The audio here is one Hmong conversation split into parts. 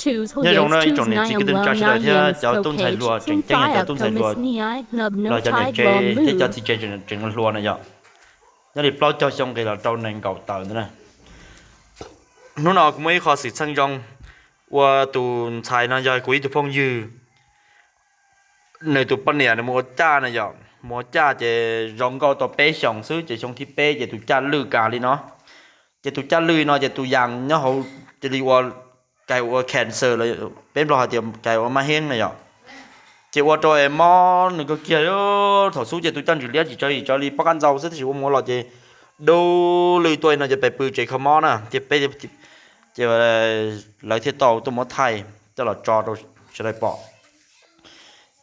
Nyob zoo na ib tsoom niam txiv kwv tij neej tsa sawv daws thiab cov tub ntxhais hluas tseem ceeb, cov tub ntxhais hluas los cov niam tsev thiab cov txiv tsev tseem hluas na yom. Nyob li plaub caug xyoo nqis los rau nees nkaum tawm ntawd na. Hnub no kuv muaj ib qho xwm txheej zoo, ua tus ntxhais no yog kuv ib tug phooj ywg, nws tus poj niam nws mus ua caj na yom, mus ua caj ces zoo nkauj tau peb xyoos xwb ces xyoo thib peb ces tus caj lwj kawg li no. Ces tus caj lwj no ces tus yas nyob hauv cia li ua, kais ua cancer los peb Nplog hais tias kais ua mab heeb na yom. Ces ua rau es mob nws kawg kiag, thaum xub ces tus caj ntswg liab tsis tsawg yim tsawg li pob qab ntxau xwb tab sis ua mus ua los ces dub lwj tuaj no ces pes pw tsev kho mob na thiab peb, ces lawv thiaj tau tuaj muab thaij coj los tso rau sawv daws pom.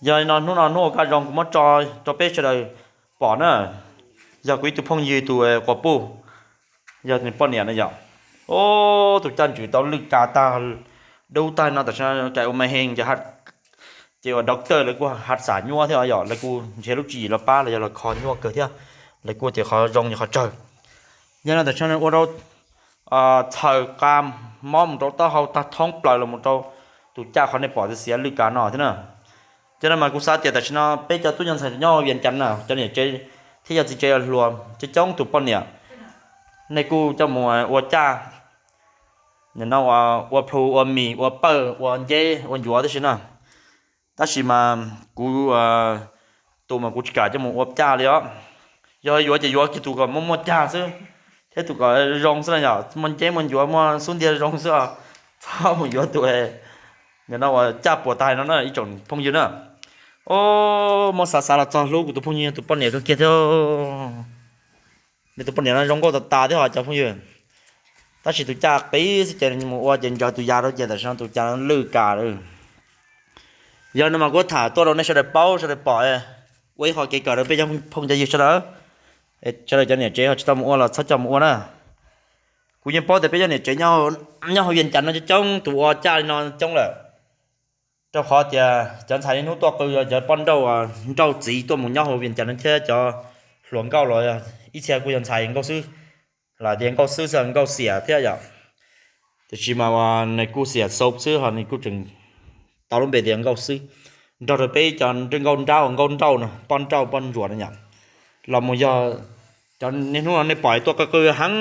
Yog li no hnub no hnub ua kaj zoo kuv muab tso rau peb sawv daws pom na, yog kuv ib tug phooj ywg tus quas puj, yog nws poj niam na yom. Tus caj ntswg tau lwj kawg tag, dub tag no tam sim no kais ua mab heeb ces ua doctor lawv kuj ha xam nyuaj thiab yom, lawv kuj nrhiav lub tswv yim los pab los yog los kho nyuaj kawg thiab, lawv kuj tias qhov zoo yog qhov tsawg. Yog no tam sim no ua rau txhaws qa mob mus rau taub hau tag thoob plaws los mus rau tus caj qhov nej pom xiav lwj kawg no thiab na. Cov no mas kuv xav tias tam sim no peb cov tub ntxhais nyob Vias Cas na, cov niam tsev thiab cov txiv tsev hluas coob coob tus poj niam, nej kuj coj mus ua caj, nim no ua plhu ua mis ua pawj ua nceb ua ncuav tib si na. Tab sis mas kuv, tus mas kuv tsis kam coj mus ua caj li os. Yog yuav ces yuav kiag tus kom muaj muaj cag xwb, thiab tus kom zoo xwb na yom, muaj nceb muaj ncuav muaj xub ntiag zoo xwb os. Txhob mus yuav tus, nim no uas caj puas tas no na ib tsoom phooj ywg na. Muab xav xav los txog hlub kuv tus phooj ywg tus poj niam kawg kiag thiab. Nws tus poj niam no zoo nkauj tas tas thiab os cov phooj ywg. Tab sis tus caj qis xwb ces mus ua ces ntsaws tus yas rau ces tam sim no tus caj lwj kawg. Yog no mas kuv tham tuaj rau nej sawv daws paub sawv daws pom, ua ib qho kev kawm rau peb cov phooj cov ywg sawv daws. Sawv daws cov niam tsev ho tsis tau mus ua los txhob coj mus ua na. Kuv yeej paub tias peb cov niam tsev nyob hauv Vias Cas no coob coob tus ua caj li no coob lawm. Rau qhov tias cov ntxhais niaj hnub tuaj qw, cov poj nrauj, nrauj txiv tuaj mus nyob hauv Vias Cas no thiab cov hluas nkauj los ib txhia kuj yog ntxhais nkauj xwb, los tias nkauj xwb xwb nkauj xiam thiab yom. Tiam sis mas nws kuj xiam xauv xwb ho nws kuj tseem tau lub npe tias nkauj xwb. Nrog rau peb cov nkauj nrab uas nkauj nrauj no, poj nrauj poj ntsuam no yom. Los mus yog cov niaj hnub no nej pom tuaj qw qw heev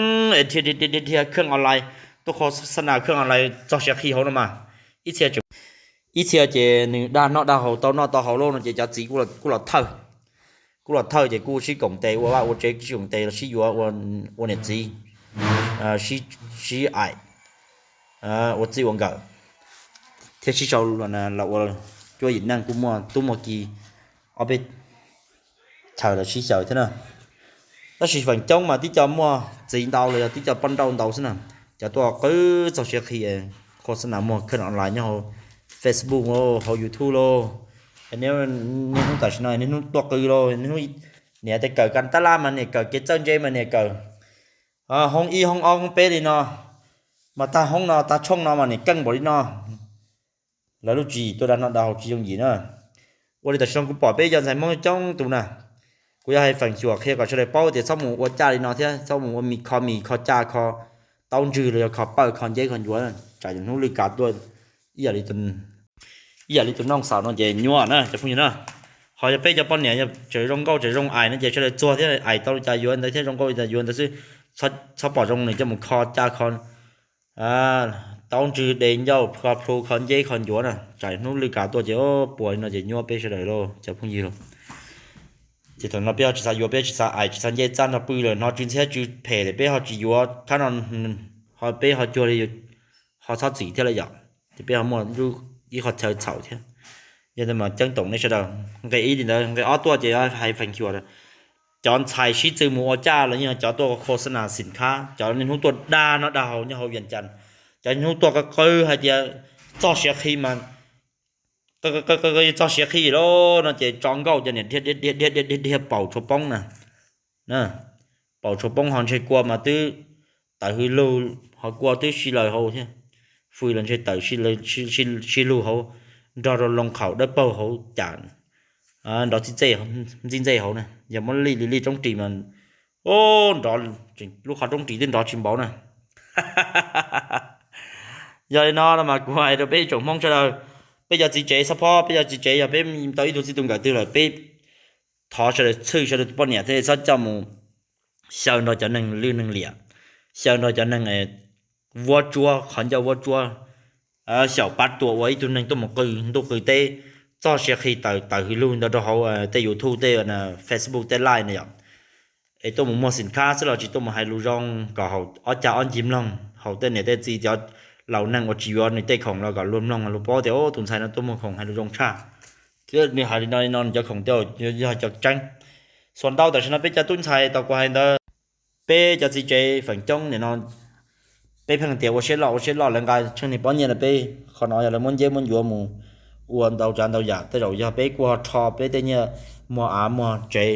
es dhia dhia khej online, tuaj qhov xab nas khej online txog siav qhi hauv no mas, ib txhia ces nws dag noj dag haus tau noj tau haus lauj no ces cov txiv kuj los thawj, kuj los thawj ces kuj sib koom tes ua vaj ua tsev, sib koom tes los sib yuav ua niam txiv, sib aim, ua txij ua nkawm, thiab sib sau los ua cuab yim neej kuj muaj tub muaj ki, ob peb chaw los sib xyaw thiab na. Tab sis feem coob mas tib co muaj txiv ntau los yog tib co poj nrauj ntau xwb na, cov tuaj qw txog siav qhi, qhov xab nas muag khej online nyob hauv Facebook lauj, hauv YouTube lauj. Niaj hnub tam sim no niaj hnub tuaj qw lauj, niaj hnub niam tias kawm kas tab laj mas niam kawm, kev txawj ntse mas niam kawm, hoob ib hoob ob hoob peb li no, mas tag hoob no tag tshooj no mas niam keej npaum li no. Lawv lub tswv yim tuaj dag noj dag haus tsis yooj yim na. Ua li tam sim no kuv pom peb cov ntxhais Hmoob coob tus na, kuv yuav hais feem xyuam qhia kom sawv daws paub tias txhob mus ua caj li no thiab txhob mus ua mis kho mis kho caj kho taub ntswg los yog kho pawj kho nceb kho ncuav, tsam hnub lwj kav tuaj ib yam li tus nooj xaus no ces nyuaj na cov phooj ywg na. Ho yog peb cov poj niam yog tseem zoo nkauj tseem zoo aim no ces sawv daws txuag thiab aim tau li cas yuav ntawd thiab zoo nkauj li cas yuav ntawd xwb, txhob pom zoo nws coj mus kho caj kho taub ntswg de ncauj kho plhu kho nceb kho ncuav na, tsam hnub lwj kav tuaj ces puas li no ces nyuaj peb sawv daws lauj cov phooj ywg lauj. Ces thaum no peb ho tsis xav yuav, peb tsis xav aim tsis xav nce txaj nrog pw lawm, hnov tsw ntxhiab tsw phem lawm peb ho tsis yuav khab no, ho peb ho cuag li ho txhob txwm thiab lawm yom, ces peb ho muaj ib qho chaw txhaum thiab. Yog li mas ceeb toom nej sawv daws, nqe ib li ntawd, nqe ob tuaj ces hais feem xyuam, cov ntxhais sib tw mus ua caj los yog cov tuaj khos xab nas xim khab, cov niaj hnub tuaj dag noj dag haus nyob hauv Vias Cas, cov niaj hnub tuaj qw qw hais tias txog siav qhi mas, txog siav qhi lawm no ces tso nkauj cov niam dhia dhia dhia dhia dhia paum tshuav poob na, paum tshuav poob ho ntshe kua mas twb tawm hws lug, ho kua twb sib laws hauv thiab, fws los ntshe tawm sib lug hauv, nrog rau loo qhaum dawb paug hauv cas nrov txij ntxej hauv na, yog muab lij li lij roob ris mas, nrov, lub qhov roob ris twb nrov tsis npaum na. Yog li no no mas kuv hais rau peb tsoom Hmoob sawv daws, peb cov txiv tsev xab phob, peb cov txiv tsev yog peb tau ib tug txij tug nkawm twg lawm, peb thov sawv daws txhwj sawv daws tus poj niam thiab txhob coj mus xyaw nrog cov neeg lwj neeg liam, xyaw nrog cov neeg vuab tsuab, qhov ncauj vuab tsuab, xyaum pab tua ua ib tug neeg tuaj mus qw ntuj qw teb, txog siav qhi tawm tawm hwm lug ntawd rau hauv tej YouTube, tej Facebook, tej live na yom. Es tuaj mus muag xim khab xwb los tsis tuaj mus hais lus zoo kom haum ob cag ob ncig mloog, haum tej niam tej txiv cov laus neeg uas tsis yuav nws tej khoom los kom luag mloog los paub tias tus ntxhais no tuaj muag khoom hais lus zoo tshaj, thiab nws hais li no li no nws cov khoom tej yog cov tseeb. Xuas ntau tam sim no peb cov tub ntxhais tau kuv hais ntawd, peb cov txiv tsev feem coob nim no peb pheej tias ua siab loj ua siab loj, lawv nqa tsheej niag pob nyiaj rau peb, qhov no yog lawv muab nceb muab ncuav mus ua ntau tsav ntau yam. Tej zaum yog peb kuj ho rho peb tej nyiaj muag av muag tsev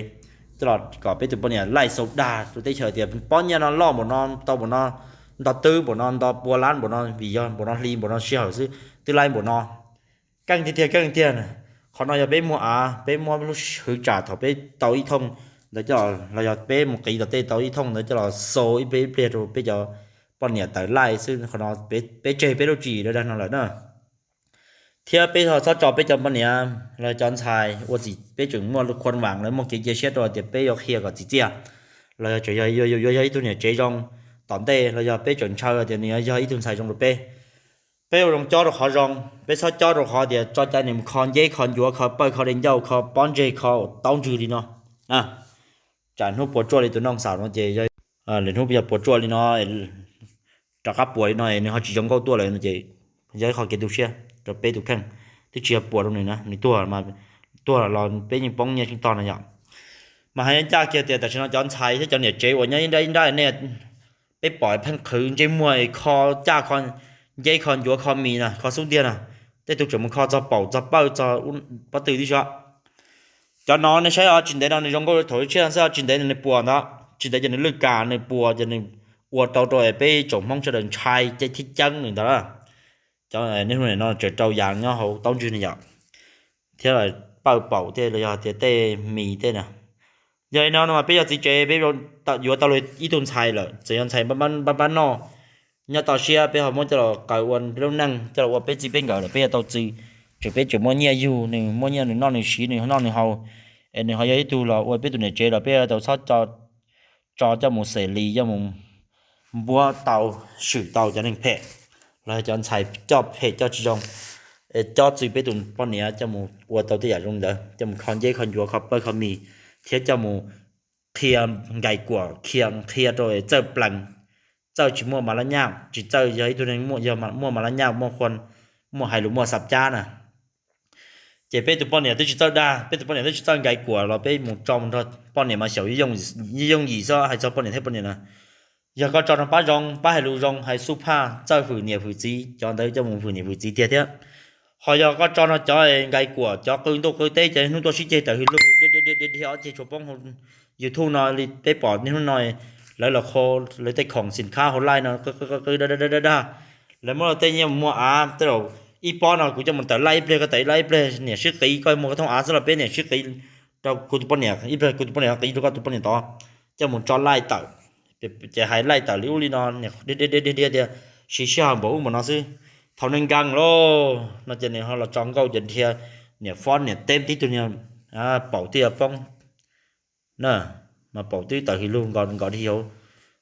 coj los kom peb tus poj niam laij xau dag rau teb chaws tias pob nyiaj no loj npaum no, tau npaum no, nto twb npaum no, nto pua lab npaum no, vim yog npaum no hli npaum no sij hawm xwb twb laij npaum no. Keej tiag tiag, keej tiag na. Qhov no yog peb muag av, peb muab lub hwv tsam thaum peb tau ib thooj ntawd coj los, los yog peb mus qiv tom tej tau ib thooj ntawd coj los xau ib pliag ib pliag rau peb cov poj niam tawm laij xwb. Qhov no peb tseg peb lub tswv yim dag dag no lawm na. Thiab peb ho txhob tso peb cov poj niam los cov ntxhais ua txim, peb tseem muaj khuam vam lawv muaj kev cia siab rau tias peb yuav qhia kom txim txiaj, los yog tseem yog, yuav yog ib tug niam tsev zoo tom ntej, los yog peb tseem ntshaw tias nws yuav yog ib tug ntxhais zoo rau peb. Peb ua zoo cob rau qhov zoo, peb txhob cob rau qhov tias tso cai nws mus kho nceb kho ncuav kho pawj kho dej ncauj kho pob ntseg kho taub ntswg li no. Tsam hnub puas tsuaj li tus nooj xaus no ces, lwm hnub yog puas tsuaj li no, rov qab puas li no nws ho tsis zoo nkauj tuaj lawm no ces yog ib qho kev tu siab rau peb tus kheej. Twb tsis yog puas rau nws na, nws tuag mas, tuag los peb yeej poob nyiaj tseem tog no yom. Mas hais ncaj kiag tias tam sim no cov ntxhais thiab cov niam tsev uas nyob ib nrab ib nrab nej, peb pom pheej qhwv ntsej muag kho caj kho nceb kho ncuav kho mis na, kho xub ntiag na, tej tug tseem mus kho txog paum txog pawj txog pob tw tib si. Cov no nej saib os, tsis ntev no nws zoo nkauj thaum tsiaj xwb, tsis ntev nws puas ntawd, tsis ntev ces nws lwj kam nws puas ces nws ua rau rau peb tsoom Hmoob sawv daws ntshai thiab ceeb nws ntawd. Cov nej hnub no tseem rau yas nyob hauv taub ntswg ne yom, thiab pawj paum tej los yog tias tej mis tej na. Yog li no no mas peb yog txiv tsev peb yuav tau luag ib tug ntxhais lawm, txawm yog ntxhais npab npab noj, nyob toj siab peb ho muab coj los qaws ua peb lub neej, coj los ua peb txij peb nkawm lawm peb yuav tau txwv, tseem peb tseem muaj nyiaj yug nws, muaj nyiaj nws noj nws siv, nws noj nws haus, es nws ho yog ib tug los ua peb tus niam tsev los peb yuav tau txhob tso coj mus xes li, coj mus npuab tau, swm tau cov neeg phem los yog cov ntxhais coj phem coj tsis zoo, es cob txwv peb tus poj niam coj mus ua tau tej yam zoo li ntawd, coj mus kho nceb kho ncuav kho pawj kho mis, thiab coj mus qhia nkais kuam, qhia qhia rau txawj plees, txawj tsis muaj mas lab nyaj, tsis txawj yog ib tug neeg muaj, yog muaj mas lab nyaj, muaj hais lus muaj xav cab na. Ces peb tus poj niam twb tsis txawj dag, peb tus poj niam twb tsis txawj nkais kuam los peb mus tso mus nrog poj niam mas xyaum yooj yim xwb, hais txog poj niam thiab poj niam na. Yog koj tso nrog pab zoo, pab hais lus zoo, hais xub phaj, txawj hwm niam hwm txiv, cov ntawd coj mus hwm niam hwm txiv tiag thiab. Ho yog koj tso nrog cov nkais kuam, cov qw ntuj qw teb, cov hnub tuaj sib ceg tawm hwm lug dhia dhia ob ceg tshuav poob hauv YouTube no li peb pom niaj hnub no, lawv los qhau lawv tej khoom xim khab hauv live no qw qw dag dag, lawv muab tej nyiaj muag av tej laus, ib pob no kuv coj mus tawm live ib pliag, koj tawm live ib pliag niam sib qiv, koj muag koj thooj av xwb los peb niam sib qiv rau kuv tus poj niam ib pliag, kuv tus poj niam qiv rau koj tus poj niam tod, coj mus tso live tawm. Ces hais live tawm li ub li no, dhia dhia dhia tias siv sij hawm npaum ub npaum no xwb, thaum nws nkees lauj no ces nws ho los tso nkauj ces dhia niam fob niam teb tib tug niag paum twb yuav poob na, mas paum twb tawm hwm lug nkaus nkaus dhia hauv,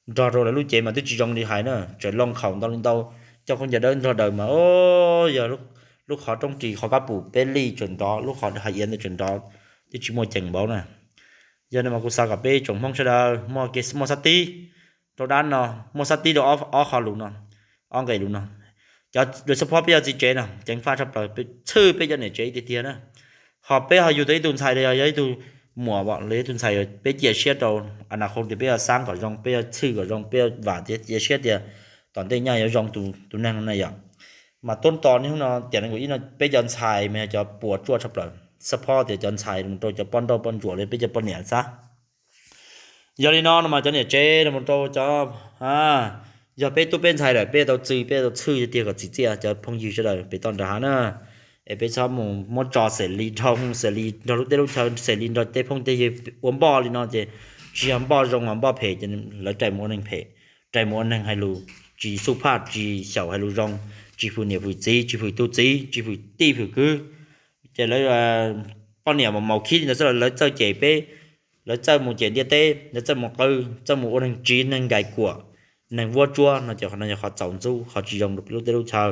nrog rau lawv lub cev mas twb tsis zoo li hais na, tseem loo khaum ntau li ntau, coj khaub ncaws dawb nrog daws mas yog lub qhov roob ris qhov kab pum peb lij tseem nrov, lub qhov hav iav ntawd tseem nrov, twb tsis muaj ceem npaum na. Yog li mas kuv xav kom peb tsoom Hmoob sawv daws muaj kev muaj xab tib rau dab no, muaj xab tib rau ob qho lus no, ob nqe lus no. Cov lus xab phob peb yog txiv tsev no ceev faj tshaj plaws, txhwj peb cov niam tsev tiag tiag na. Ho peb ho yug tau ib tug ntxhais los yog ib tug muam los yog ib tug ntxhais, peb cia siab rau a na qhoo tias peb yuav xav kom zoo, peb yuav txhwj kom zoo, peb yuav vam thiab cia siab tias tom ntej nyaj yuav zoo tus neeg na yom. Mas tuab tos niaj hnub no tiam nees nkaum ib no peb cov ntxhais mas yog cov puas tsuaj tshaj plaws, xab phob tias cov ntxhais mus rau cov poj nrauj poj ntsuam li peb cov poj niam xab. Yog li no no mas cov niam tsev los rau cov, yog peb tub peb ntxhais lawm peb tau txwv peb tau txhwj tiag tiag kom txim txiaj cov phooj ywg sawv daws pem toj nram hav na. Es peb txhob mus muab tso xes li dhau, xes li nrog lub teb lub chaw, xes li nrog tej phooj tej ywg ua npoj li no ces tsis yog npoj zoo los npoj phem ces lawv rais mus ua neeg phem, rais mus ua neeg hais lus tsis xub phaj, tsis xyaum hais lus zoo, tsis hwm niam hwm txiv, tsis hwm tug txiv, tsis hwm tij hwm kwv. Ces lawv poj niam mas maus khib li ntawd xwb los lawv txawj cem peb, lawv txawj mus cem ntiaj teb, lawv txawj mus qw, txawj mus ua neeg tsiv neeg nkais kuam, neeg vuab tsuab no ces qhov no yog qhov txaus ntxub, qhov tsis zoo rau lub teb lub chaw.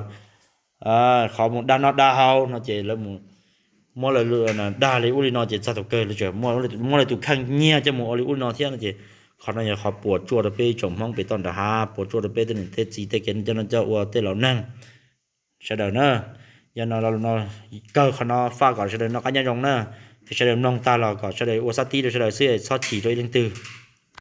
Qhov mus dag noj dag haus no ces lawv mus muab lawv dag li ub li no ces txog thaum kawg lawv tseem muab lawv tus kheej nyiag coj mus ua li ub li no thiab no ces qhov no yog qhov puas tsuaj rau peb tsoom Hmoob pem toj nram hav, puas tsuaj rau peb tej niam tej txiv tej kev coj noj coj ua tej laus neeg sawv daws na. Yog no lo lus no kawg qhov no faj kom sawv daws noj qab nyob zoo na, es sawv daws mloog tag los kom sawv daws ua xab tib rau sawv daws xwb, txhob chim rau ib leej twg.